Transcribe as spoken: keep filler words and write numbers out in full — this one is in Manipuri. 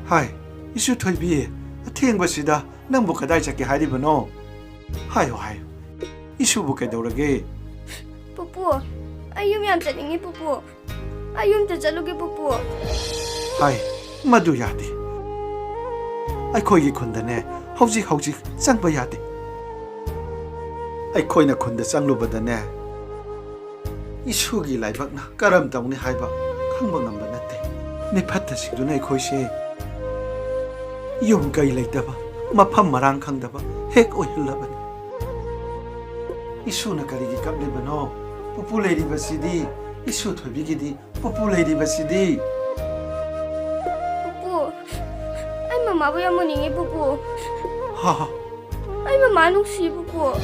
ꯍꯥꯏ, ꯏꯁꯨ ꯊꯣꯏꯕꯤ, ꯑꯊꯦꯡꯕꯁꯤꯗ ꯅꯪꯕꯨ ꯀꯗꯥꯏ ꯆꯠꯀꯦ ꯍꯥꯏꯔꯤꯕꯅꯣ? ꯍꯥꯏꯌꯨ, ꯍꯥꯏꯌꯨ꯫ ꯏꯁꯨꯕꯨ ꯀꯩꯗꯧꯔꯒꯦ? ꯄꯨꯄꯨ, ꯑꯩ ꯌꯨꯝ ꯌꯥꯝ ꯆꯠꯅꯤꯡꯉꯤ, ꯄꯨꯄꯨ꯫ ꯑꯩ ꯌꯨꯝꯗ ꯆꯠꯂꯨꯒꯦ, ꯄꯨꯄꯨ꯫ ꯍꯥꯏ, ꯃꯗꯨ ꯌꯥꯗꯦ꯫ ꯑꯩꯈꯣꯏꯒꯤ ꯈꯨꯟꯗꯅꯦ, ꯍꯧꯖꯤꯛ ꯍꯧꯖꯤꯛ ꯆꯪꯕ ꯌꯥꯗꯦ꯫ ꯑꯩꯈꯣꯏꯅ ꯈꯨꯟꯗ ꯆꯪꯂꯨꯕꯗꯅꯦ, ꯏꯁꯨꯒꯤ ꯂꯥꯏꯕꯛꯅ ꯀꯔꯝ ꯇꯧꯅꯤ ꯍꯥꯏꯕ ꯈꯪꯕ ꯉꯝꯕ ꯅꯠꯇꯦ꯫ ꯃꯤꯐꯠꯇꯁꯤꯡꯗꯨꯅ ꯑꯩꯈꯣꯏꯁꯦ ꯌꯨꯝ ꯀꯩ ꯂꯩꯇꯕ, ꯃꯐꯝ ꯃꯔꯥꯡ ꯈꯪꯗꯕ ꯍꯦꯛ ꯑꯣꯏꯍꯜꯂꯕꯅꯤ꯫ ꯏꯁꯨꯅ ꯀꯔꯤꯒꯤ ꯀꯞꯂꯤꯕꯅꯣ? ꯄꯨꯄꯨ ꯂꯩꯔꯤꯕꯁꯤꯗꯤ, ꯏꯁꯨ ꯊꯣꯏꯕꯤꯒꯤꯗꯤ ꯄꯨꯄꯨ ꯂꯩꯔꯤꯕꯁꯤꯗꯤ꯫ ꯄꯨꯄꯨ, ꯑꯩ ꯃꯃꯥꯕꯨ ꯌꯥꯝ ꯎꯅꯤꯡꯉꯤ, ꯄꯨꯄꯨ꯫ ꯍꯥ, ꯍꯥ꯫ ꯑꯩ ꯃꯃꯥ ꯅꯨꯡꯁꯤ, ꯄꯨꯄꯨ꯫